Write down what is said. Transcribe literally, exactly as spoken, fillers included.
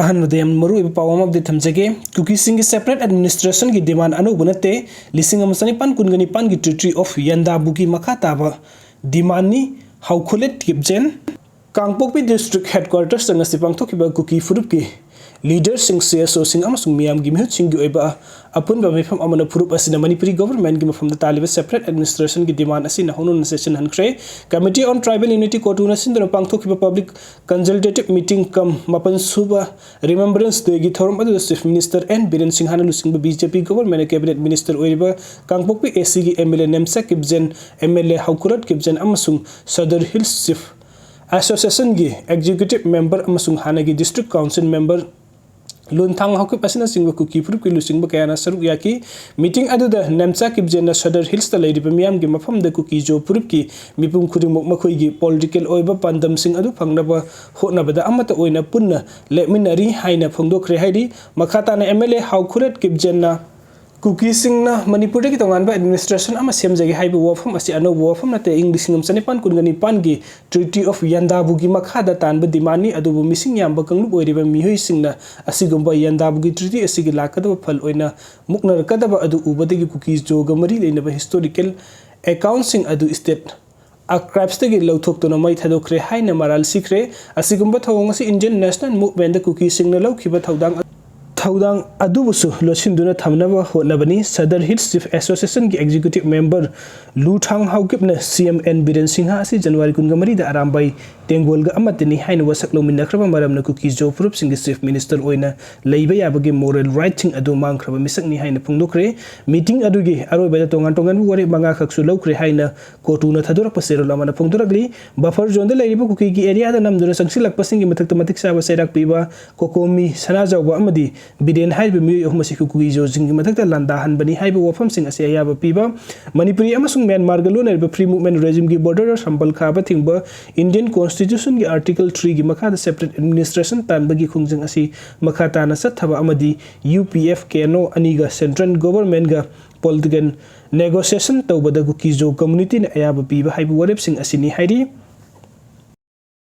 ꯑꯍꯥꯟꯕꯗ ꯌꯥꯝ ꯃꯔꯨꯑꯣꯏꯕ ꯄꯥꯎ ꯑꯃ update ꯊꯝꯖꯒꯦ꯫ ꯀꯨꯀꯤꯁꯤꯡꯒꯤ separate administrationꯒꯤ demand ꯑꯅꯧꯕ ꯅꯠꯇꯦ꯫ ꯂꯤꯁꯤꯡ ꯑꯃ ꯆꯅꯤꯄꯥꯟ ꯀꯨꯟꯒ ꯅꯤꯄꯥꯟꯒꯤ Treaty of ꯌꯟꯗꯥꯕꯨꯒꯤ ꯃꯈꯥ ꯇꯥꯕ demandꯅꯤ꯫ ꯍꯥꯎꯈꯨꯂꯦꯠ ꯀꯤꯞꯖꯦꯟ꯫ ꯀꯥꯡꯄꯣꯛꯄꯤ district headquartersꯇ ꯉꯁꯤ ꯄꯥꯡꯊꯣꯛꯈꯤꯕ ꯀꯨꯀꯤ ꯐꯨꯔꯨꯞꯀꯤ leaderꯁꯤꯡ, CSOꯁꯤꯡ ꯑꯃꯁꯨꯡ ꯃꯤꯌꯥꯝꯒꯤ ꯃꯤꯍꯨꯠꯁꯤꯡꯒꯤ ꯑꯣꯏꯕ ꯑꯄꯨꯟꯕ ꯃꯤꯐꯝ ꯑꯃꯅ ꯐꯨꯔꯨꯞ ꯑꯁꯤꯅ ꯃꯅꯤꯄꯨꯔꯤ governmentꯀꯤ ꯃꯐꯝꯗ ꯇꯥꯜꯂꯤꯕ separate administrationꯒꯤ demand ꯑꯁꯤ ꯅꯧꯍꯧꯅꯅ ꯆꯦꯠꯁꯤꯟꯍꯟꯈ꯭ꯔꯦ꯫ Committee on Tribal Unity, CoTUꯅ ꯁꯤꯟꯗꯨꯅ ꯄꯥꯡꯊꯣꯛꯈꯤꯕ public consultative meeting cum ꯃꯥꯄꯟ ꯁꯨꯕ Remembrance Dayꯒꯤ ꯊꯧꯔꯝ ꯑꯗꯨꯗ Chief Minister N ꯕꯤꯔꯦꯟ ꯁꯤꯡꯍꯅ ꯂꯨꯆꯤꯡꯕ BJP governmentꯅ cabinet minister ꯑꯣꯏꯔꯤꯕ ꯀꯥꯡꯄꯣꯛꯄꯤ ACꯒꯤ MLA ꯅꯦꯝꯆꯥ ꯀꯤꯞꯖꯦꯟ, MLA ꯍꯥꯎꯈꯨꯂꯦꯠ ꯀꯤꯞꯖꯦꯟ ꯑꯃꯁꯨꯡ Sadar Hills Chief Associationꯒꯤ executive member ꯑꯃꯁꯨꯡ ꯍꯥꯟꯅꯒꯤ district council member ꯂꯨꯟꯊꯥꯡ ꯍꯥꯎꯀꯤꯞ ꯑꯁꯤꯅꯆꯤꯡꯕ ꯀꯨꯀꯤ ꯐꯨꯔꯨꯞꯀꯤ ꯂꯨꯆꯤꯡꯕ ꯀꯌꯥꯅ ꯁꯔꯨꯛ ꯌꯥꯈꯤ꯫ Meeting ꯑꯗꯨꯗ ꯅꯦꯝꯆꯥ ꯀꯤꯞꯖꯦꯟꯅ Sadar Hillsꯇ ꯂꯩꯔꯤꯕ ꯃꯤꯌꯥꯝꯒꯤ ꯃꯐꯝꯗ ꯀꯨꯀꯤ ꯖꯣ ꯐꯨꯔꯨꯞꯀꯤ ꯃꯤꯄꯨꯝ ꯈꯨꯗꯤꯡꯃꯛ ꯃꯈꯣꯏꯒꯤ political ꯑꯣꯏꯕ ꯄꯥꯟꯗꯝꯁꯤꯡ ꯑꯗꯨ ꯐꯪꯅꯕ ꯍꯣꯠꯅꯕꯗ ꯑꯃꯠꯇ ꯑꯣꯏꯅ ꯄꯨꯟꯅ ꯂꯦꯞꯃꯤꯟꯅꯔꯤ ꯍꯥꯏꯅ ꯐꯣꯡꯗꯣꯛꯈ꯭ꯔꯦ ꯍꯥꯏꯔꯤ꯫ ꯃꯈꯥ ꯇꯥꯅ MLA ꯍꯥꯎꯈꯨꯂꯦꯠ ꯀꯤꯞꯖꯦꯟꯅ ꯀꯨꯀꯤꯁꯤꯡꯅ ꯃꯅꯤꯄꯨꯔꯗꯒꯤ ꯇꯣꯉꯥꯟꯕ administration ꯑꯃ ꯁꯦꯝꯖꯒꯦ ꯍꯥꯏꯕ ꯋꯥꯐꯝ ꯑꯁꯤ ꯑꯅꯧꯕ ꯋꯥꯐꯝ ꯅꯠꯇꯦ꯫ ꯏꯪ ꯂꯤꯁꯤꯡ ꯑꯃ ꯆꯅꯤꯄꯥꯟ ꯀꯨꯟꯒ ꯅꯤꯄꯥꯟꯒꯤ Treaty of ꯌꯟꯗꯥꯕꯨꯒꯤ ꯃꯈꯥꯗ ꯇꯥꯟꯕ demandꯅꯤ, ꯑꯗꯨꯕꯨ ꯃꯤꯁꯤꯡ ꯌꯥꯝꯕ ꯀꯥꯡꯂꯨꯞ ꯑꯣꯏꯔꯤꯕ ꯃꯤꯑꯣꯏꯁꯤꯡꯅ ꯑꯁꯤꯒꯨꯝꯕ ꯌꯟꯗꯥꯕꯨꯒꯤ treaty ꯑꯁꯤꯒꯤ ꯂꯥꯛꯀꯗꯕ ꯐꯜ ꯑꯣꯏꯅ ꯃꯨꯛꯅꯔꯛꯀꯗꯕ ꯑꯗꯨ ꯎꯕꯗꯒꯤ ꯀꯨꯀꯤ ꯖꯣꯒ ꯃꯔꯤ ꯂꯩꯅꯕ historical accountꯁꯤꯡ ꯑꯗꯨ state archivesꯇꯒꯤ ꯂꯧꯊꯣꯛꯇꯨꯅ ꯃꯩ ꯊꯥꯗꯣꯛꯈ꯭ꯔꯦ ꯍꯥꯏꯅ ꯃꯔꯥꯜ ꯁꯤꯈ꯭ꯔꯦ꯫ ꯑꯁꯤꯒꯨꯝꯕ ꯊꯧꯑꯣꯡ ꯑꯁꯤ Indian National Movementꯇ ꯀꯨꯀꯤꯁꯤꯡꯅ ꯂꯧꯈꯤꯕ ꯊꯧꯗꯥꯡ, ꯊꯧꯗꯥꯡ ꯑꯗꯨꯕꯨꯁꯨ ꯂꯣꯠꯁꯤꯟꯗꯨꯅ ꯊꯝꯅꯕ ꯍꯣꯠꯅꯕꯅꯤ꯫ Sadar Hills Chief Association executive member ꯂꯨ ꯊꯥꯡ ꯍꯥꯎꯀꯤꯞꯅ CM N ꯕꯤꯔꯦꯟ ꯁꯤꯡꯍ ꯑꯁꯤ January ꯀꯨꯟꯒ ꯃꯔꯤꯗ ꯑꯔꯥꯝꯕꯥꯏ ꯇꯦꯡꯒꯣꯜꯒ ꯑꯃꯠꯇꯅꯤ ꯍꯥꯏꯅ ꯋꯥꯁꯛ ꯂꯧꯃꯤꯟꯅꯈ꯭ꯔꯕ ꯃꯔꯝꯅ ꯀꯨꯀꯤ ꯖꯣ ꯐꯨꯔꯨꯞꯁꯤꯡꯒꯤ Chief Minister ꯑꯣꯏꯅ ꯂꯩꯕ ꯌꯥꯕꯒꯤ moral rightꯁꯤꯡ ꯑꯗꯨ ꯃꯥꯡꯈ꯭ꯔꯕ ꯃꯤꯁꯛꯅꯤ ꯍꯥꯏꯅ ꯐꯣꯡꯗꯣꯛꯈ꯭ꯔꯦ꯫ Meeting ꯑꯗꯨꯒꯤ ꯑꯔꯣꯏꯕꯗ ꯇꯣꯉꯥꯟ ꯇꯣꯉꯥꯟꯕ ꯋꯥꯔꯦꯞ ꯃꯉꯥꯈꯛꯁꯨ ꯂꯧꯈ꯭ꯔꯦ ꯍꯥꯏꯅ CoTUꯅ ꯊꯥꯗꯣꯔꯛꯄ ꯆꯦꯔꯣꯜ ꯑꯃꯅ ꯐꯣꯡꯗꯣꯔꯛꯂꯤ꯫ Buffer zoneꯗ ꯂꯩꯔꯤꯕ ꯀꯨꯀꯤꯒꯤ areaꯗ ꯅꯝꯗꯨꯅ ꯆꯪꯁꯤꯜꯂꯛꯄꯁꯤꯡꯒꯤ ꯃꯊꯛꯇ ꯃꯇꯤꯛ ꯆꯥꯕ ꯆꯩꯔꯥꯛ ꯄꯤꯕ ꯀꯣꯀꯣꯃꯤ ꯁꯅꯥꯖꯥꯎꯕ ꯑꯃꯗꯤ ꯕꯤꯔꯦꯟ ꯍꯥꯏꯔꯤꯕ ꯃꯤꯑꯣꯏ ꯑꯍꯨꯝ ꯑꯁꯤ ꯀꯨꯀꯤ ꯖꯣꯁꯤꯡꯒꯤ ꯃꯊꯛꯇ ꯂꯥꯟꯗꯥꯍꯟꯕꯅꯤ ꯍꯥꯏꯕ ꯋꯥꯐꯝꯁꯤꯡ ꯑꯁꯤ ꯑꯌꯥꯕ ꯄꯤꯕ, ꯃꯅꯤꯄꯨꯔꯤ ꯑꯃꯁꯨꯡ ꯃ꯭ꯌꯥꯟꯃꯥꯔꯒ ꯂꯣꯟꯅꯔꯤꯕ Free Movement Regimeꯒꯤ border ꯁꯝꯕꯜ ꯈꯥꯕ ꯊꯤꯡꯕ, Indian Constitutionꯒꯤ Article threeꯒꯤ ꯃꯈꯥꯗ separate administration ꯇꯥꯟꯕꯒꯤ ꯈꯣꯡꯖꯪ ꯑꯁꯤ ꯃꯈꯥ ꯇꯥꯅ ꯆꯠꯊꯕ ꯑꯃꯗꯤ UPF, KNO ꯑꯅꯤꯒ central governmentꯒ political negotiation ꯇꯧꯕꯗ ꯀꯨꯀꯤ ꯖꯣ communityꯅ ꯑꯌꯥꯕ ꯄꯤꯕ ꯍꯥꯏꯕ ꯋꯥꯔꯦꯞꯁꯤꯡ ꯑꯁꯤꯅꯤ ꯍꯥꯏꯔꯤ꯫